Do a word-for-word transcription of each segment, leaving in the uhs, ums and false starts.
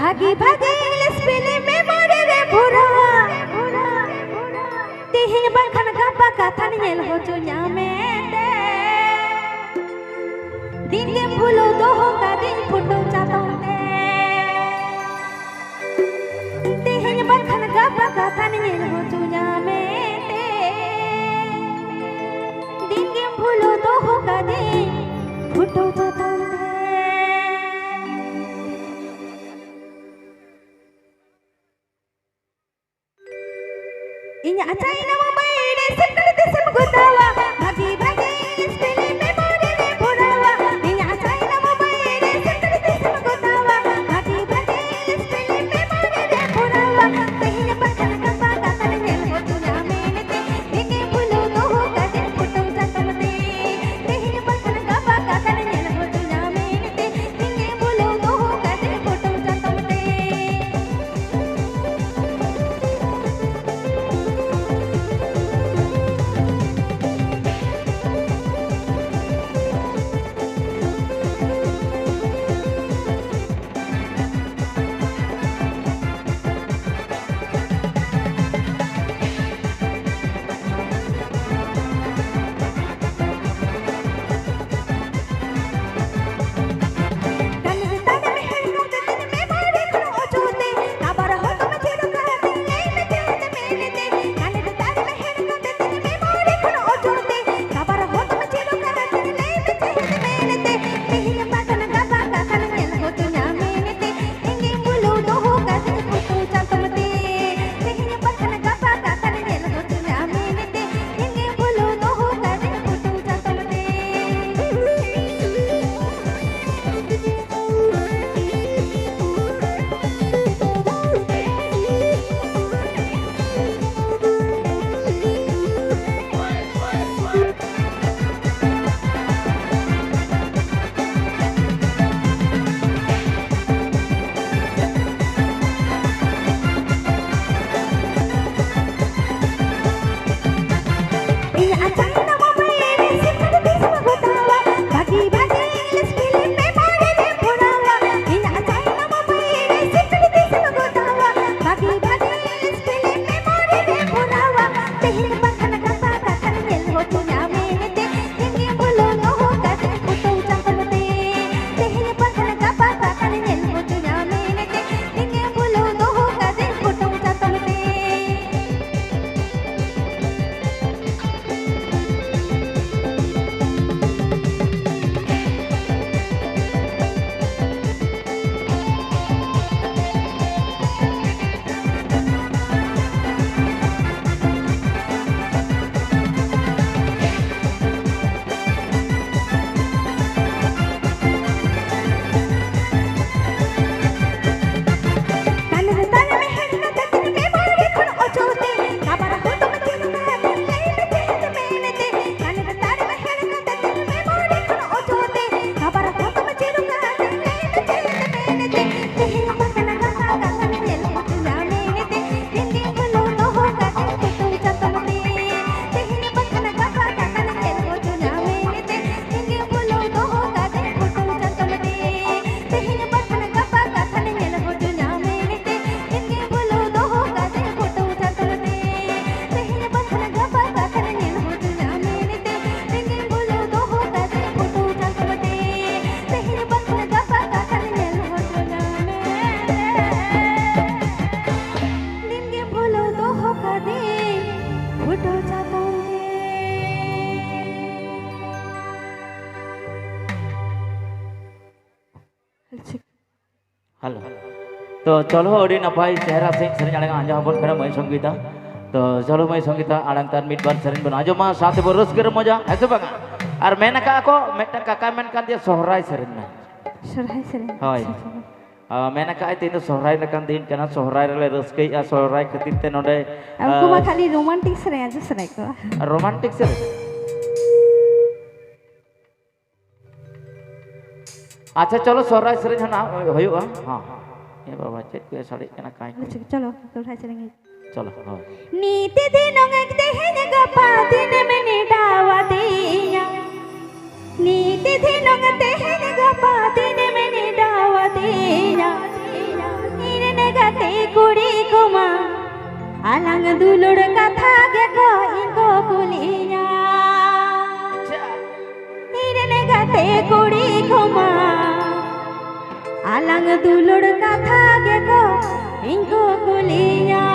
ᱵᱷᱟᱜᱤ ᱵᱷᱟᱜᱤ English film memory ᱨᱮ ᱵᱷᱚᱨᱟᱣᱟ᱾ ᱛᱮᱦᱮᱧ ᱵᱟᱝᱠᱷᱟᱱ ᱜᱟᱯᱟ ᱠᱟᱛᱷᱟᱱ ᱧᱮᱞ ᱦᱚᱪᱚ ᱧᱟᱢᱮ ᱛᱮ᱾ ᱫᱤᱱ ᱜᱮᱢ ᱵᱷᱩᱞᱟᱹᱣ ᱫᱚᱦᱚ ᱠᱟᱫᱤᱧ ᱯᱷᱩᱴᱟᱹᱣ ᱪᱟᱛᱚᱢ ᱛᱮ᱾ ᱛᱮᱦᱮᱧ ᱵᱟᱝᱠᱷᱟᱱ ᱜᱟᱯᱟ ᱠᱟᱛᱷᱟᱱ ᱧᱮᱞ ᱦᱚᱪᱚ ᱧᱟᱢᱮ ᱛᱮ᱾ ᱫᱤᱱ ᱜᱮᱢ ᱵᱷᱩᱞᱟᱹᱣ ᱫᱚᱦᱚ ᱠᱟᱫᱤᱧ ᱯᱷᱩᱴᱟᱹᱣ ᱪᱟᱛᱚᱢ ᱛᱮ᱾ ᱤᱧᱟᱜ ᱪᱟᱭᱱᱟ mobile ᱨᱮ ᱥᱮᱢ ᱠᱟᱹᱴᱤᱡ ᱛᱮ ᱥᱮᱢ ᱜᱚᱛᱟᱣᱟ᱾ ᱵᱷᱟᱜᱤ ᱵᱷᱟᱜᱤ English film memory ᱨᱮ ᱵᱷᱚᱨᱟᱣᱟ᱾ ᱤᱧᱟᱜ ᱪᱟᱭᱱᱟ mobile ᱨᱮ ᱥᱮᱢ ᱠᱟᱹᱴᱤᱡ ᱛᱮ ᱥᱮᱢ ᱜᱚᱛᱟᱣᱟ᱾ ᱵᱷᱟᱜᱤ ᱵᱷᱟᱜᱤ English film memory ᱨᱮ ᱵᱷᱚᱨᱟᱣᱟ᱾ ᱛᱮᱦᱮᱧ ᱵᱟᱝᱠᱷᱟᱱ ᱜᱟᱯᱟ ᱠᱟᱛᱷᱟ ᱨᱮ ᱧᱮᱞ ᱦᱚᱪᱚ ᱧᱟᱢᱮ ᱢᱮᱱᱛᱮ᱾ ᱫᱤᱱᱮ ᱵᱷᱩᱞᱟᱹᱣ ᱫᱚᱦᱚ ᱠᱟᱫᱮ ᱯᱚᱴᱚᱢ ᱪᱟᱛᱚᱢ ᱛᱮ᱾ ᱛᱮᱦᱮᱧ ᱵᱟᱝᱠᱷᱟᱱ ᱜᱟᱯᱟ ᱠᱟᱛᱷᱟ ᱨᱮ ᱧᱮᱞ ᱦᱚᱪᱚ ᱧᱟᱢᱮ ᱢᱮᱱᱛᱮ᱾ ᱫᱤᱱᱮ ᱵᱷᱩᱞᱟᱹᱣ ᱫᱚᱦᱚ ᱠᱟᱫᱮ ᱯᱚᱴᱚᱢ ᱪᱟᱛᱚᱢ ᱛᱮ᱾ ᱦᱮᱞᱳ᱾ ᱛᱚ ᱪᱚᱞᱚ, ᱟᱹᱰᱤ ᱱᱟᱯᱟᱭ ᱪᱮᱦᱨᱟ ᱥᱟᱺᱦᱤᱡ ᱥᱮᱨᱮᱧ ᱟᱲᱟᱝ ᱟᱸᱡᱚᱢ ᱟᱵᱚᱱ ᱠᱟᱱᱟ ᱢᱟᱹᱭ ᱥᱚᱝᱜᱤᱛᱟ᱾ ᱛᱚ ᱪᱚᱞᱚ ᱢᱟᱹᱭ ᱥᱚᱝᱜᱤᱛᱟ, ᱟᱲᱟᱝ ᱛᱟᱨ ᱢᱤᱫ ᱵᱟᱨ ᱥᱮᱨᱮᱧ ᱵᱚᱱ ᱟᱸᱡᱚᱢᱟ, ᱥᱟᱶᱛᱮ ᱵᱚᱱ ᱨᱟᱹᱥᱠᱟᱹ ᱨᱚᱢᱚᱡᱟ, ᱦᱮᱸ ᱥᱮ ᱵᱟᱝᱟ? ᱟᱨ ᱢᱮᱱ ᱟᱠᱟᱫᱼᱟ ᱠᱚ, ᱢᱤᱫᱴᱟᱝ ᱠᱟᱠᱟᱭ ᱢᱮᱱ ᱠᱟᱱ ᱛᱤᱧᱟ, "ᱥᱚᱦᱨᱟᱭ ᱥᱮᱨᱮᱧ ᱢᱮ᱾" ᱥᱚᱦᱨᱟᱭ ᱥᱮᱨᱮᱧ᱾ ᱦᱳᱭ᱾ ᱟᱪᱪᱷᱟ, ᱟᱪᱪᱷᱟ᱾ ᱟᱨ ᱢᱮᱱ ᱟᱠᱟᱫᱼᱟᱭ, "ᱛᱮᱦᱮᱧ ᱫᱚ ᱥᱚᱦᱨᱟᱭ ᱞᱮᱠᱟᱱ ᱫᱤᱱ ᱠᱟᱱᱟ, ᱥᱚᱦᱨᱟᱭ ᱨᱮᱞᱮ ᱨᱟᱹᱥᱠᱟᱹᱭᱮᱫᱼᱟ, ᱥᱚᱦᱨᱟᱭ ᱠᱷᱟᱹᱛᱤᱨ ᱛᱮ ᱱᱚᱰᱮ", ᱟᱨ ᱩᱱᱠᱩ ᱢᱟ ᱟᱨ ᱠᱷᱟᱹᱞᱤ ᱨᱳᱢᱟᱱᱴᱤᱠ ᱥᱮᱨᱮᱧ ᱟᱸᱡᱚᱢ ᱥᱟᱱᱟᱭᱮᱫ ᱠᱚᱣᱟ᱾ ᱨᱳᱢᱟᱱᱴᱤᱠ ᱥᱮᱨᱮᱧ? ᱟᱪᱪᱷᱟ, ᱪᱚᱞᱚ ᱥᱚᱦᱨᱟᱭ ᱥᱮᱨᱮᱧ ᱦᱚᱸ ᱱᱟᱦᱟᱜ ᱦᱩᱭᱩᱜᱼᱟ᱾ ᱦᱚᱸ᱾ ᱮ ᱵᱟᱵᱟ, ᱪᱮᱫ ᱠᱚ ᱥᱟᱰᱮᱜ ᱠᱟᱱᱟ ᱠᱟᱸᱭ ᱠᱚ? ᱟᱪᱪᱷᱟ, ᱪᱚᱞᱚ ᱥᱚᱦᱨᱟᱭ ᱥᱮᱨᱮᱧ ᱦᱩᱭᱩᱜᱼᱟ᱾ ᱪᱚᱞᱚ, ᱦᱳᱭ᱾ ᱱᱤᱛ ᱫᱷᱤᱱᱟᱹᱝ ᱛᱮᱦᱮᱧ ᱜᱟᱯᱟ ᱫᱤᱱᱮᱢ ᱱᱮᱰᱟᱣᱟᱫᱤᱧᱟ᱾ ᱱᱤᱛ ᱫᱷᱤᱱᱟᱹᱝ ᱛᱮᱦᱮᱧ ᱜᱟᱯᱟ ᱫᱤᱱᱮᱢ ᱱᱮᱰᱟᱣᱟᱫᱤᱧᱟ᱾ ᱤᱧ ᱨᱮᱱ ᱜᱟᱛᱮ ᱠᱩᱲᱤ ᱠᱚᱢᱟ ᱟᱞᱟᱝ ᱫᱩᱞᱟᱹᱲ ᱠᱟᱛᱷᱟ ᱜᱮᱠᱚ ᱤᱧ ᱠᱚ ᱠᱩᱞᱤᱧᱟ᱾ ᱤᱧ ᱨᱮᱱ ᱜᱟᱛᱮ ᱠᱩᱲᱤ ᱠᱚᱢᱟ ᱟᱞᱟᱝ ᱫᱩᱞᱟᱹᱲ ᱠᱟᱛᱷᱟ ᱜᱮᱠᱚ ᱤᱧ ᱠᱚ ᱠᱩᱞᱤᱧᱟ᱾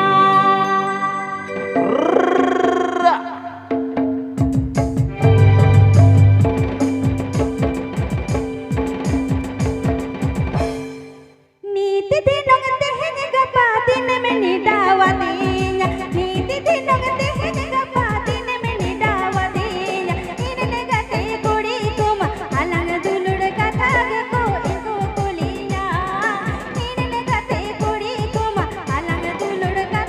ᱱᱤᱛ ᱫᱷᱤᱱᱟᱹᱝ ᱛᱮᱦᱮᱧ ᱜᱟᱯᱟ ᱫᱤᱱᱮᱢ ᱱᱮᱰᱟᱣᱟᱫᱤᱧᱟ᱾ ᱱᱤᱛ ᱫᱷᱤᱱᱟᱹᱝ ᱛᱮᱦᱮᱧ ᱜᱟᱯᱟ ᱫᱤᱱᱮᱢ ᱱᱮᱰᱟᱣᱟᱫᱤᱧᱟ᱾ ᱤᱧ ᱨᱮᱱ ᱜᱟᱛᱮ ᱠᱩᱲᱤ ᱠᱚᱢᱟ ᱟᱞᱟᱝ ᱫᱩᱞᱟᱹᱲ ᱠᱟᱛᱷᱟ ᱜᱮᱠᱚ ᱤᱧ ᱠᱚ ᱠᱩᱞᱤᱧᱟ᱾ ᱤᱧ ᱨᱮᱱ ᱜᱟᱛᱮ ᱠᱩᱲᱤ ᱠᱚᱢᱟ ᱟᱞᱟᱝ ᱫᱩᱞᱟᱹᱲ ᱠᱟᱛᱷᱟ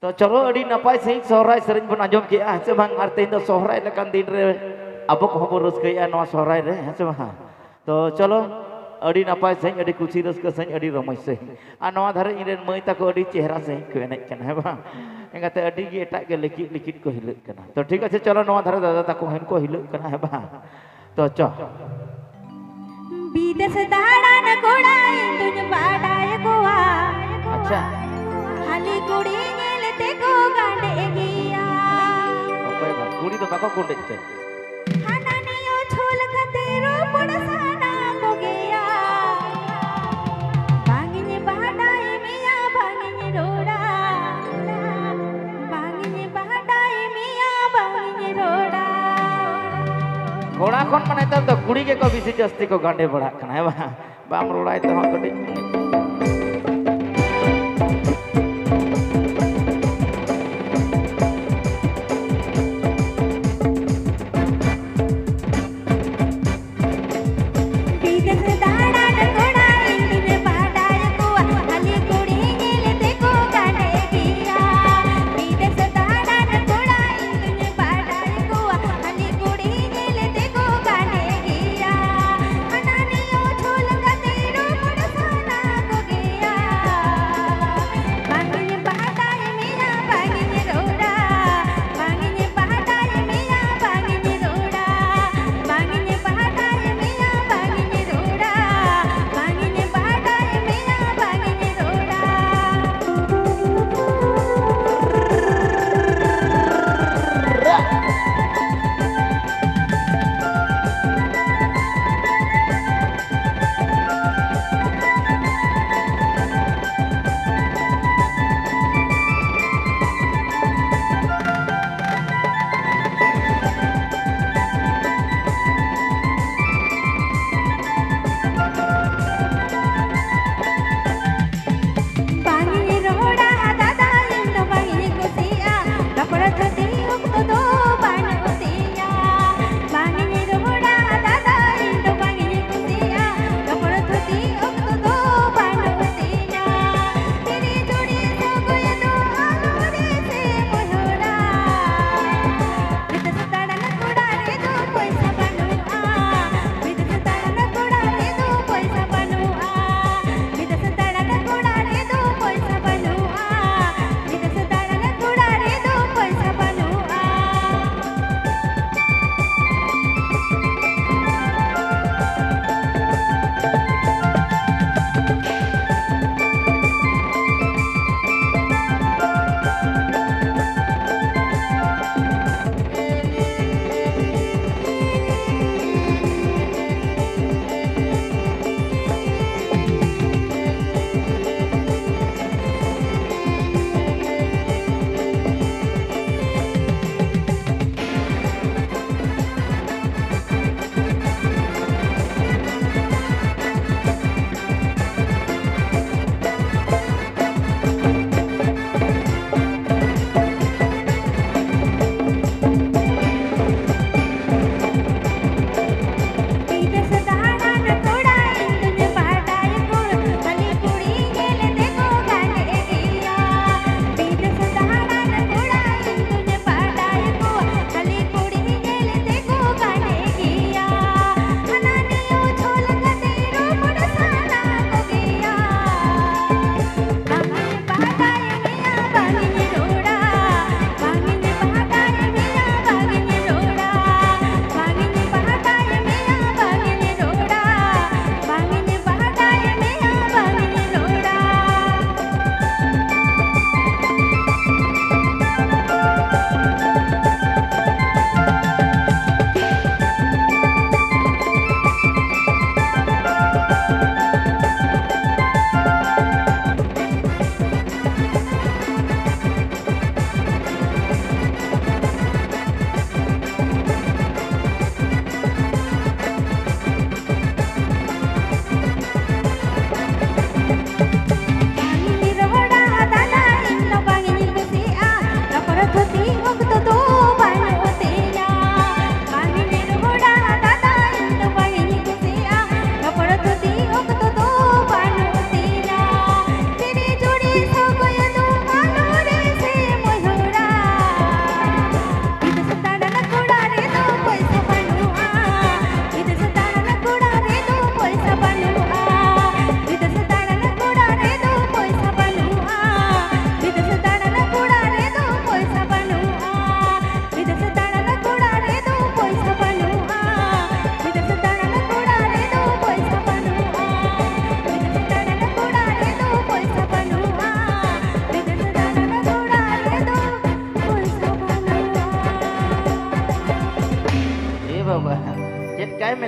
ᱛᱚ ᱪᱚᱞᱚ, ᱟᱹᱰᱤ ᱱᱟᱯᱟᱭ ᱥᱟᱺᱦᱤᱡ ᱥᱚᱦᱨᱟᱭ ᱥᱮᱨᱮᱧ ᱵᱚᱱ ᱟᱸᱡᱚᱢ ᱠᱮᱜᱼᱟ, ᱦᱮᱸ ᱥᱮ ᱵᱟᱝ? ᱟᱨ ᱛᱮᱦᱮᱧ ᱫᱚ ᱥᱚᱦᱨᱟᱭ ᱞᱮᱠᱟᱱ ᱫᱤᱱ ᱨᱮ ᱟᱵᱚ ᱠᱚᱦᱚᱸ ᱵᱚᱱ ᱨᱟᱹᱥᱠᱟᱹᱭᱮᱜᱼᱟ ᱱᱚᱣᱟ ᱥᱚᱦᱨᱟᱭ ᱨᱮ, ᱦᱮᱸ ᱥᱮ ᱵᱟᱝ? ᱛᱚ ᱪᱚᱞᱚ, ᱟᱹᱰᱤ ᱱᱟᱯᱟᱭ ᱥᱟᱺᱦᱤᱡ, ᱟᱹᱰᱤ ᱠᱩᱥᱤ ᱨᱟᱹᱥᱠᱟᱹ ᱥᱟᱺᱦᱤᱡ, ᱟᱹᱰᱤ ᱨᱚᱢᱚᱡᱽ ᱥᱟᱺᱦᱤᱡ᱾ ᱟᱨ ᱱᱚᱣᱟ ᱫᱷᱟᱨᱮ ᱤᱧ ᱨᱮᱱ ᱢᱟᱹᱭ ᱛᱟᱠᱚ ᱟᱹᱰᱤ ᱪᱮᱦᱨᱟ ᱥᱟᱺᱦᱤᱡ ᱠᱚ ᱮᱱᱮᱡ ᱠᱟᱱᱟ, ᱦᱮᱸ ᱵᱟᱝ? ᱮᱸᱜᱟᱛᱮ ᱟᱹᱰᱤ ᱜᱮ ᱮᱴᱟᱜ ᱜᱮ ᱞᱤᱠᱤᱫ ᱞᱤᱠᱤᱫ ᱠᱚ ᱦᱤᱞᱟᱹᱜ ᱠᱟᱱᱟ᱾ ᱛᱚ ᱴᱷᱤᱠ ᱟᱪᱷᱮ, ᱪᱚᱞᱚ, ᱱᱚᱣᱟ ᱫᱷᱟᱨᱮ ᱫᱟᱫᱟ ᱛᱟᱠᱚ ᱦᱚᱸ ᱠᱚ ᱦᱤᱞᱟᱹᱜ ᱠᱟᱱᱟ, ᱦᱮᱸ ᱵᱟᱝ? ᱛᱚ ᱪᱚ᱾ ᱵᱤᱫᱮᱥ ᱫᱟᱬᱟᱱ ᱠᱚᱲᱟ ᱤᱧ ᱫᱩᱧ ᱵᱟᱰᱟᱭ ᱠᱚᱣᱟ᱾ ᱟᱪᱪᱷᱟ᱾ ᱦᱟᱹᱞᱤ ᱠᱩᱲᱤ ᱧᱮᱞ ᱛᱮᱠᱚ ᱜᱟᱸᱰᱮ ᱜᱮᱭᱟ᱾ ᱚᱠᱚᱭ ᱵᱟ? ᱠᱩᱲᱤ ᱫᱚ ᱵᱟᱠᱚ ᱜᱩᱸᱰᱮᱜ ᱛᱮ᱾ ᱦᱟᱱᱟ ᱱᱤᱭᱟᱹ ᱪᱷᱚᱞ ᱠᱟᱛᱮ ᱨᱚᱯᱚᱲ ᱥᱟᱱᱟ ᱠᱚᱜᱮᱭᱟ᱾ ᱵᱟᱝ ᱤᱧ ᱵᱟᱰᱟᱭ ᱢᱮᱭᱟ, ᱵᱟᱝ ᱤᱧ ᱨᱚᱲᱟ᱾ ᱵᱟᱝ ᱤᱧ ᱵᱟᱰᱟᱭ ᱢᱮᱭᱟ, ᱵᱟᱝ ᱤᱧ ᱨᱚᱲᱟ᱾ ᱠᱚᱲᱟ ᱠᱷᱚᱱ ᱢᱟ ᱱᱮᱛᱟᱨ ᱫᱚ ᱠᱩᱲᱤ ᱜᱮᱠᱚ ᱵᱮᱥᱤ ᱡᱟᱹᱥᱛᱤ ᱠᱚ ᱜᱟᱸᱰᱮ ᱵᱟᱲᱟᱜ ᱠᱟᱱᱟ, ᱦᱮᱸ ᱵᱟᱝ? ᱵᱟᱢ ᱨᱚᱲᱟᱭ ᱛᱮᱦᱚᱸ ᱠᱟᱹᱴᱤᱡ᱾ ᱵᱤᱫᱮᱥ ᱫᱟᱬᱟᱱ ᱠᱚᱲᱟ ᱤᱧ ᱫᱩᱧ ᱵᱟᱰᱟᱭ ᱠᱚᱣᱟ, ᱦᱟᱹᱞᱤ ᱠᱩᱲᱤ ᱧᱮᱞ ᱛᱮᱠᱚ ᱜᱟᱸᱰᱮ ᱜᱮᱭᱟ᱾ ᱵᱤᱫᱮᱥ ᱫᱟᱬᱟᱱ ᱠᱚᱲᱟ ᱤᱧ ᱫᱩᱧ ᱵᱟᱰᱟᱭ ᱠᱚᱣᱟ, ᱦᱟᱹᱞᱤ ᱠᱩᱲᱤ ᱧᱮᱞ ᱛᱮᱠᱚ ᱜᱟᱸᱰᱮ ᱜᱮᱭᱟ᱾ ᱦᱟᱱᱟ ᱱᱤᱭᱟᱹ ᱪᱷᱚᱞ ᱠᱟᱛᱮ ᱨᱚᱯᱚᱲ ᱥᱟᱱᱟ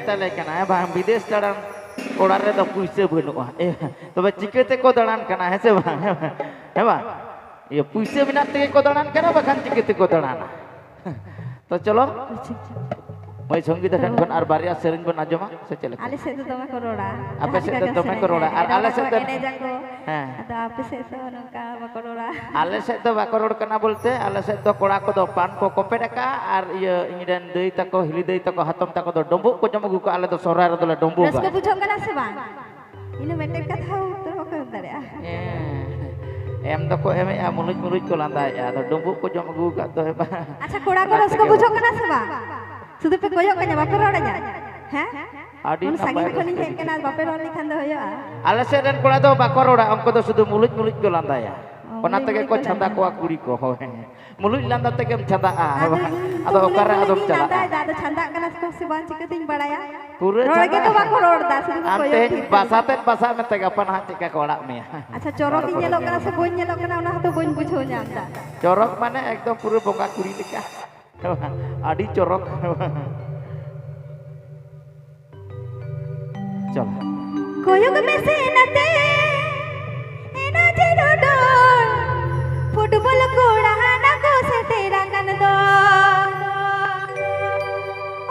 ᱛᱟᱞᱮ ᱠᱟᱱᱟ, ᱦᱮᱸ ᱵᱟᱝ? ᱵᱤᱫᱮᱥ ᱫᱟᱬᱟᱱ ᱚᱲᱟᱜ ᱨᱮᱫᱚ ᱯᱩᱭᱥᱟᱹ ᱵᱟᱹᱱᱩᱜᱼᱟ᱾ ᱮ, ᱛᱚᱵᱮ ᱪᱤᱠᱟᱹ ᱛᱮᱠᱚ ᱫᱟᱬᱟᱱ ᱠᱟᱱᱟ, ᱦᱮᱸ ᱥᱮ ᱵᱟᱝ? ᱦᱮᱸ ᱵᱟᱝ? ᱤᱭᱟᱹ, ᱯᱩᱭᱥᱟᱹ ᱢᱮᱱᱟᱜ ᱛᱮᱜᱮ ᱠᱚ ᱫᱟᱬᱟᱱ ᱠᱟᱱᱟ, ᱵᱟᱠᱷᱟᱱ ᱪᱤᱠᱟᱹ ᱛᱮᱠᱚ ᱫᱟᱬᱟᱱᱟ? ᱛᱚ ᱪᱚᱞᱚ, ᱢᱟᱹᱭ ᱥᱚᱝᱜᱤᱛᱟ ᱴᱷᱮᱱ ᱠᱷᱚᱱ ᱟᱨ ᱵᱟᱨᱭᱟ ᱥᱮᱨᱮᱧ ᱵᱚᱱ ᱟᱸᱡᱚᱢᱟ, ᱥᱮ ᱪᱮᱫ ᱞᱮᱠᱟ? ᱟᱞᱮ ᱥᱮᱫ ᱫᱚ ᱫᱚᱢᱮ ᱠᱚ ᱨᱚᱲᱟ᱾ ᱟᱯᱮ ᱥᱮᱫ ᱫᱚ ᱫᱚᱢᱮ ᱠᱚ ᱨᱚᱲᱟ, ᱟᱨ ᱟᱞᱮ ᱥᱮᱫ ᱫᱚ ᱮᱱᱮᱡ ᱟᱠᱚ᱾ ᱦᱮᱸ᱾ ᱟᱫᱚ ᱟᱯᱮ ᱥᱮᱫ ᱫᱚ ᱱᱚᱝᱠᱟ ᱵᱟᱠᱚ ᱨᱚᱲᱟ? ᱟᱞᱮ ᱥᱮᱫ ᱫᱚ ᱵᱟᱠᱚ ᱨᱚᱲ ᱠᱟᱱᱟ ᱵᱚᱞᱛᱮ, ᱟᱞᱮ ᱥᱮᱫ ᱫᱚ ᱠᱚᱲᱟ ᱠᱚᱫᱚ ᱯᱟᱱ ᱠᱚ ᱠᱚᱯᱮᱫ ᱟᱠᱟᱫᱼᱟ, ᱟᱨ ᱤᱭᱟᱹ, ᱤᱧ ᱨᱮᱱ ᱫᱟᱹᱭ ᱛᱟᱠᱚ, ᱦᱤᱞᱤ ᱫᱟᱹᱭ ᱛᱟᱠᱚ, ᱦᱟᱛᱚᱢ ᱛᱟᱠᱚ ᱫᱚ ᱰᱩᱸᱵᱩᱜ ᱠᱚ ᱡᱚᱢ ᱟᱹᱜᱩ ᱠᱟᱜᱼᱟ᱾ ᱟᱞᱮ ᱫᱚ ᱥᱚᱦᱨᱟᱭ ᱨᱮᱫᱚ ᱞᱮ ᱰᱩᱸᱵᱩᱜᱟ᱾ ᱨᱟᱹᱥᱠᱟᱹ ᱵᱩᱡᱷᱟᱹᱜ ᱠᱟᱱᱟ ᱥᱮ ᱵᱟᱝ? ᱤᱱᱟᱹ ᱢᱤᱫᱴᱮᱱ ᱠᱟᱛᱷᱟ ᱩᱛᱛᱚᱨ ᱵᱟᱠᱚ ᱮᱢ ᱫᱟᱲᱮᱭᱟᱜᱼᱟ᱾ ᱦᱮᱸ, ᱮᱢ ᱫᱚᱠᱚ ᱮᱢᱮᱜᱼᱟ, ᱢᱩᱞᱩᱡ ᱢᱩᱞᱩᱡ ᱠᱚ ᱞᱟᱸᱫᱟᱭᱮᱜᱼᱟ, ᱟᱫᱚ ᱰᱩᱸᱵᱩᱜ ᱠᱚ ᱡᱚᱢ ᱟᱹᱜᱩ ᱟᱠᱟᱫ ᱫᱚ ᱦᱮᱸ ᱵᱟᱝ? ᱟᱪᱪᱷᱟ, ᱠᱚᱲᱟ ᱠᱚ ᱚᱱᱟ ᱨᱟᱹᱥᱠᱟᱹ ᱛᱮᱜᱮ ᱵᱩᱡᱷᱟᱹᱜ ᱠᱟᱱᱟ ᱥᱮ ᱵᱟᱝ? ᱥᱩᱫᱷᱩ ᱯᱮ ᱠᱚᱭᱚᱜ ᱠᱟᱱᱟ, ᱵᱟᱯᱮ ᱨᱚᱲ ᱟᱹᱧᱟ? ᱦᱮᱸ? ᱟᱹᱰᱤ ᱩᱱ ᱱᱟᱯᱟᱭ ᱥᱟᱺᱜᱤᱧ ᱨᱟᱹᱥᱠᱟᱹ ᱠᱷᱚᱱᱤᱧ ᱦᱮᱡ ᱵᱩᱡᱷᱟᱹᱜ ᱠᱟᱱᱟ, ᱠᱟᱱᱟ᱾ ᱵᱟᱯᱮ ᱨᱚᱲ ᱞᱮᱠᱷᱟᱱ ᱫᱚ ᱦᱩᱭᱩᱜᱼᱟ? ᱟᱞᱮ ᱥᱮᱫ ᱨᱮᱱ ᱠᱚᱲᱟ ᱫᱚ ᱵᱟᱠᱚ ᱨᱚᱲᱟ, ᱩᱱᱠᱩ ᱫᱚ ᱥᱩᱫᱷᱩ ᱢᱩᱞᱩᱡ ᱢᱩᱞᱩᱡ ᱠᱚ ᱞᱟᱸᱫᱟᱭᱟ᱾ ᱚ, ᱚᱱᱟ ᱢᱩᱞᱩᱡ ᱛᱮᱜᱮ ᱢᱩᱞᱩᱡ ᱠᱚ ᱠᱚ ᱪᱷᱟᱸᱫᱟ ᱞᱟᱸᱫᱟᱭᱟ᱾ ᱠᱚᱣᱟ ᱠᱩᱲᱤ ᱠᱚ, ᱦᱳᱭ᱾ ᱢᱩᱞᱩᱡ ᱞᱟᱸᱫᱟ ᱛᱮᱜᱮᱢ ᱪᱷᱟᱸᱫᱟᱜᱼᱟ, ᱦᱮᱸ ᱟᱫᱚ ᱵᱟᱝ? ᱤᱧ ᱟᱫᱚ ᱫᱚ ᱚᱠᱟᱨᱮ ᱢᱩᱞᱩᱡ ᱟᱫᱚᱢ ᱢᱩᱞᱩᱡ ᱤᱧ ᱪᱟᱞᱟᱜᱼᱟ? ᱞᱟᱸᱫᱟᱭᱮᱫᱟ, ᱟᱫᱚ ᱪᱷᱟᱸᱫᱟᱜ ᱠᱟᱱᱟ ᱥᱮ ᱵᱟᱝ ᱪᱤᱠᱟᱹᱛᱤᱧ ᱵᱟᱲᱟᱭᱟ? ᱯᱩᱨᱟᱹ ᱨᱚᱲ ᱪᱷᱟᱸᱫᱟ᱾ ᱜᱮᱛᱚ ᱵᱟᱠᱚ ᱨᱚᱲ ᱮᱫᱟ, ᱥᱩᱫᱷᱩ ᱠᱚ ᱟᱢ ᱠᱚᱭᱚᱜ ᱛᱮᱦᱮᱧ ᱛᱷᱤᱨ ᱠᱟᱱᱟ᱾ ᱵᱟᱥᱟ ᱛᱮᱫ ᱵᱟᱥᱟᱜ ᱢᱮ, ᱛᱮ ᱜᱟᱯᱟ ᱱᱟᱦᱟᱜ ᱪᱮᱫ ᱞᱮᱠᱟ ᱠᱚ ᱟᱲᱟᱜ ᱢᱮᱭᱟ᱾ ᱟᱪᱪᱷᱟ, ᱪᱚᱨᱚᱠ ᱤᱧ ᱛᱟᱨᱯᱚᱨᱮ ᱧᱮᱞᱚᱜ ᱧᱮᱞ ᱠᱟᱱᱟ ᱥᱮ ᱢᱮ᱾ ᱵᱟᱹᱧ ᱧᱮᱞᱚᱜ ᱠᱟᱱᱟ, ᱚᱱᱟ ᱦᱚᱸᱛᱚ ᱵᱟᱹᱧ ᱵᱩᱡᱷᱟᱹᱣ ᱧᱟᱢ ᱮᱫᱟ᱾ ᱪᱚᱨᱚᱠ ᱢᱟᱱᱮ ᱮᱠᱫᱚᱢ ᱯᱩᱨᱟᱹ ᱵᱚᱸᱜᱟ ᱠᱩᱲᱤ ᱞᱮᱠᱟ᱾ ᱟᱹᱰᱤ ᱪᱚᱨᱚᱠ᱾ ᱪᱚᱞᱚ᱾ ᱠᱚᱭᱚᱜ ᱢᱮᱥᱮ ᱱᱟᱛᱮ, ᱮᱱᱟ ᱡᱮ ᱨᱚᱰᱚᱡ, ᱯᱷᱩᱴᱵᱚᱞ ᱠᱚᱲᱟ ᱦᱟᱱᱟ ᱠᱚ ᱥᱮᱴᱮᱨ ᱟᱠᱟᱱ ᱫᱚ᱾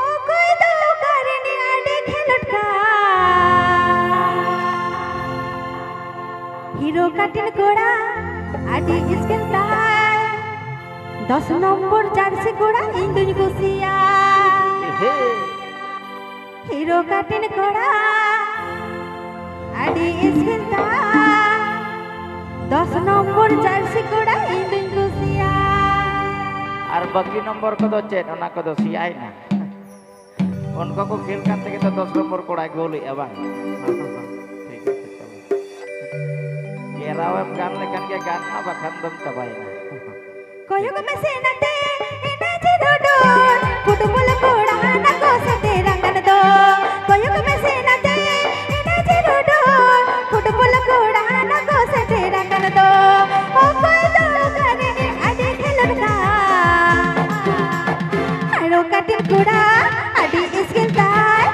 ᱚᱠᱚᱭ ᱫᱚ ᱚᱠᱟ ᱨᱤᱱᱤᱡ ᱟᱹᱰᱤ ᱠᱷᱮᱞᱳᱰ ᱠᱟᱱ᱾ ᱦᱤᱨᱳ ᱠᱟᱴᱤᱱ ᱠᱚᱲᱟ, ᱟᱹᱰᱤ ᱥᱠᱤᱞ ᱛᱟᱭ᱾ ᱫᱚᱥ ᱱᱚᱢᱵᱚᱨ ᱡᱟᱨᱥᱤ ᱠᱚᱲᱟ, ᱤᱧ ᱫᱩᱧ ᱠᱩᱥᱤᱭᱟᱭ᱾ ᱦᱤᱨᱳ ᱠᱟᱴᱤᱱ ᱠᱚᱲᱟ, ᱟᱹᱰᱤ ᱥᱠᱤᱞ ᱛᱟᱭ᱾ ᱫᱚᱥ ᱱᱚᱢᱵᱚᱨ ᱡᱟᱨᱥᱤ ᱠᱚᱲᱟ, ᱤᱧ ᱫᱩᱧ ᱠᱩᱥᱤᱭᱟᱭ᱾ ᱟᱨ ᱵᱟᱹᱠᱤ ᱱᱚᱢᱵᱚᱨ ᱠᱚᱫᱚ ᱪᱮᱫ? ᱚᱱᱟ ᱠᱚᱫᱚ ᱥᱮᱭᱟᱭᱮᱱᱟ᱾ ᱩᱱᱠᱩ ᱠᱚ ᱠᱷᱮᱞ ᱠᱟᱱ ᱛᱮᱜᱮ ᱛᱚ ᱫᱚᱥ ᱱᱚᱢᱵᱚᱨ ᱠᱚᱲᱟᱭ ᱜᱳᱞᱮᱜᱼᱟ, ᱵᱟᱝ? ᱴᱷᱤᱠ ᱟᱪᱷᱮ, ᱪᱚᱞᱚ᱾ ᱜᱷᱮᱨᱟᱣᱮᱢ ᱜᱟᱱ ᱞᱮᱠᱷᱟᱱ ᱜᱮ ᱜᱟᱱ ᱱᱟ, ᱵᱟᱠᱷᱟᱱ ᱫᱚᱢ ᱪᱟᱵᱟᱭᱮᱱᱟ᱾ ᱠᱚᱭᱚᱜ ᱢᱮᱥᱮ ᱱᱟᱛᱮ, ᱮᱱᱟ ᱡᱮ ᱨᱚᱰᱚᱡ, ᱯᱷᱩᱴᱵᱚᱞ ᱠᱚᱲᱟ ᱦᱟᱱᱟ ᱠᱚ ᱥᱮᱴᱮᱨ ᱟᱠᱟᱱ ᱫᱚ᱾ ᱠᱚᱭᱚᱜ ᱢᱮᱥᱮ ᱱᱟᱛᱮ, ᱮᱱᱟ ᱡᱮ ᱨᱚᱰᱚᱡ, ᱯᱷᱩᱴᱵᱚᱞ ᱠᱚᱲᱟ ᱦᱟᱱᱟ ᱠᱚ ᱥᱮᱴᱮᱨ ᱟᱠᱟᱱ ᱫᱚ᱾ ᱚᱠᱚᱭ ᱫᱚ ᱚᱠᱟᱨᱮ ᱟᱹᱰᱤ ᱠᱷᱮᱞᱳᱰ ᱠᱟᱱ᱾ ᱦᱤᱨᱳ ᱠᱟᱴᱤᱱ ᱠᱚᱲᱟ, ᱟᱹᱰᱤ ᱥᱠᱤᱞ ᱛᱟᱭ᱾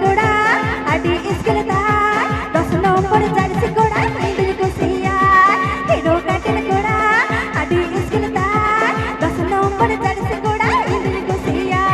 ᱠᱚᱲᱟ ᱟᱹᱰᱤ ᱥᱠᱤᱞ ᱛᱟᱭ, ᱫᱚᱥ ᱱᱚᱢᱵᱚᱨ ᱡᱟᱹᱨᱥᱤ ᱠᱚᱲᱟ ᱤᱧ ᱫᱩᱧ ᱠᱩᱥᱤᱭᱟᱭ᱾ ᱦᱤᱨᱳ ᱠᱟᱴᱤᱱ ᱠᱚᱲᱟ ᱟᱹᱰᱤ ᱥᱠᱤᱞ ᱛᱟᱭ, ᱫᱚᱥ ᱱᱚᱢᱵᱚᱨ ᱡᱟᱹᱨᱥᱤ ᱠᱚᱲᱟ ᱤᱧ ᱫᱩᱧ ᱠᱩᱥᱤᱭᱟᱭ᱾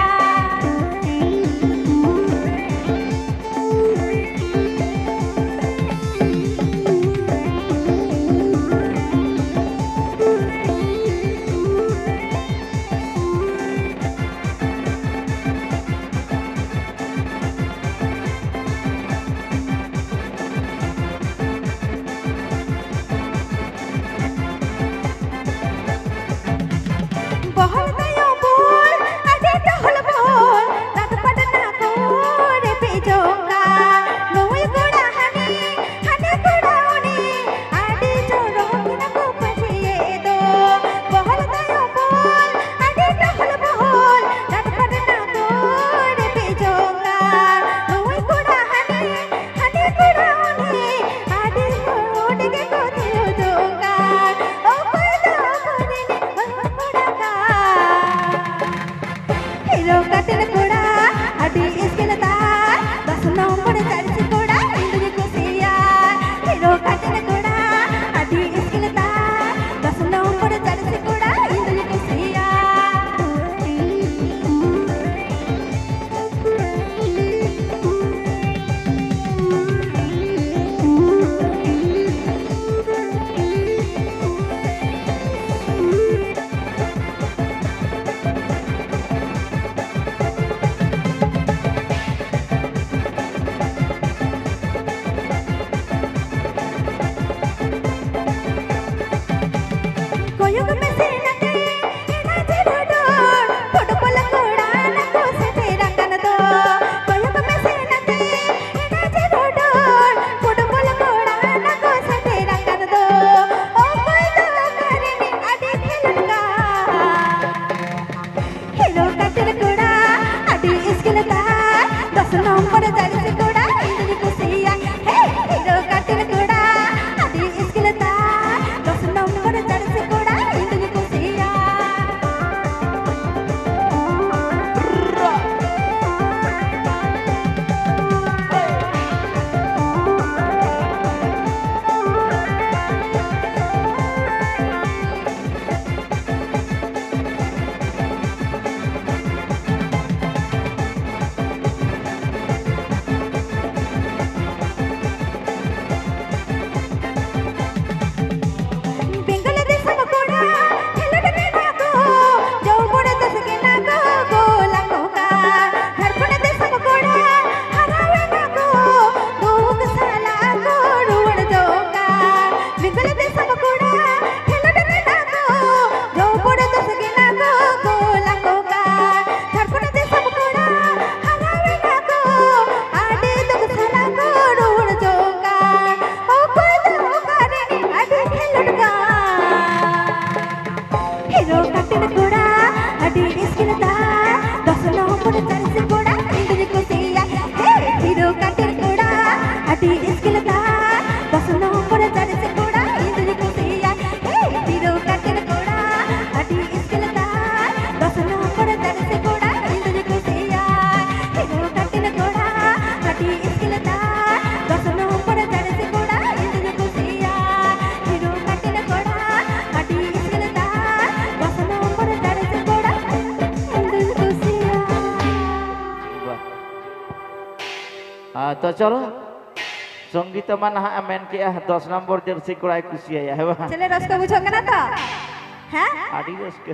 ᱫᱚᱥ ᱱᱚᱢᱵᱚᱨ ᱪᱟᱹᱲᱤᱥ ᱠᱚᱲᱟ ᱤᱧ ᱫᱩᱧ ᱠᱩᱥᱤᱭᱟᱭᱟ᱾ ᱦᱮ, ᱦᱤᱨᱳ ᱠᱟᱴᱮᱨ ᱠᱚᱲᱟ ᱟᱹᱰᱤ ᱤᱥᱠᱤᱞ ᱛᱟᱭ᱾ ᱫᱚᱥ ᱱᱚᱢᱵᱚᱨ ᱪᱟᱹᱲᱤᱥ ᱠᱚᱲᱟ ᱤᱧ ᱫᱩᱧ ᱠᱩᱥᱤᱭᱟᱭᱟ᱾ ᱦᱮ, ᱦᱤᱨᱳ ᱠᱟᱴᱮᱨ ᱠᱚᱲᱟ ᱟᱹᱰᱤ ᱤᱥᱠᱤᱞ ᱛᱟᱭ᱾ ᱫᱚᱥ ᱱᱚᱢᱵᱚᱨ ᱪᱟᱹᱲᱤᱥ ᱠᱚᱲᱟ ᱤᱧ ᱫᱩᱧ ᱠᱩᱥᱤᱭᱟᱭᱟ᱾ ᱦᱤᱨᱳ ᱠᱟᱴᱮᱨ ᱠᱚᱲᱟ ᱟᱹᱰᱤ ᱤᱥᱠᱤᱞ ᱛᱟᱭ᱾ ᱫᱚᱥ ᱱᱚᱢᱵᱚᱨ ᱪᱟᱹᱲᱤᱥ ᱠᱚᱲᱟ ᱤᱧ ᱫᱩᱧ ᱠᱩᱥᱤᱭᱟᱭᱟ᱾ ᱦᱤᱨᱳ ᱠᱟᱴᱮᱨ ᱠᱚᱲᱟ ᱟᱹᱰᱤ ᱤᱥᱠᱤᱞ ᱛᱟᱭ᱾ ᱫᱚᱥ ᱱᱚᱢᱵᱚᱨ ᱪᱟᱹᱲᱤᱥ ᱠᱚᱲᱟ ᱤᱧ ᱫᱩᱧ ᱠᱩᱥᱤᱭᱟᱭᱟ᱾ ᱵᱟᱦ᱾ ᱟᱨ ᱛᱚ ᱪᱚᱞᱚ, ᱥᱚᱝᱜᱤᱛᱟ ᱢᱟ ᱱᱟᱦᱟᱜ ᱮ ᱢᱮᱱ ᱠᱮᱜᱼᱟ, ᱫᱚᱥ ᱱᱚᱢᱵᱚᱨ ᱡᱟᱹᱨᱥᱤ ᱠᱚᱲᱟᱭ ᱠᱩᱥᱤᱭᱟᱭᱟ, ᱦᱮᱸ ᱵᱟᱝ? ᱪᱮᱞᱮ ᱨᱟᱹᱥᱠᱟᱹ ᱵᱩᱡᱷᱟᱹᱜ ᱠᱟᱱᱟ ᱛᱚ? ᱦᱮᱸ? ᱟᱹᱰᱤ ᱨᱟᱹᱥᱠᱟᱹ᱾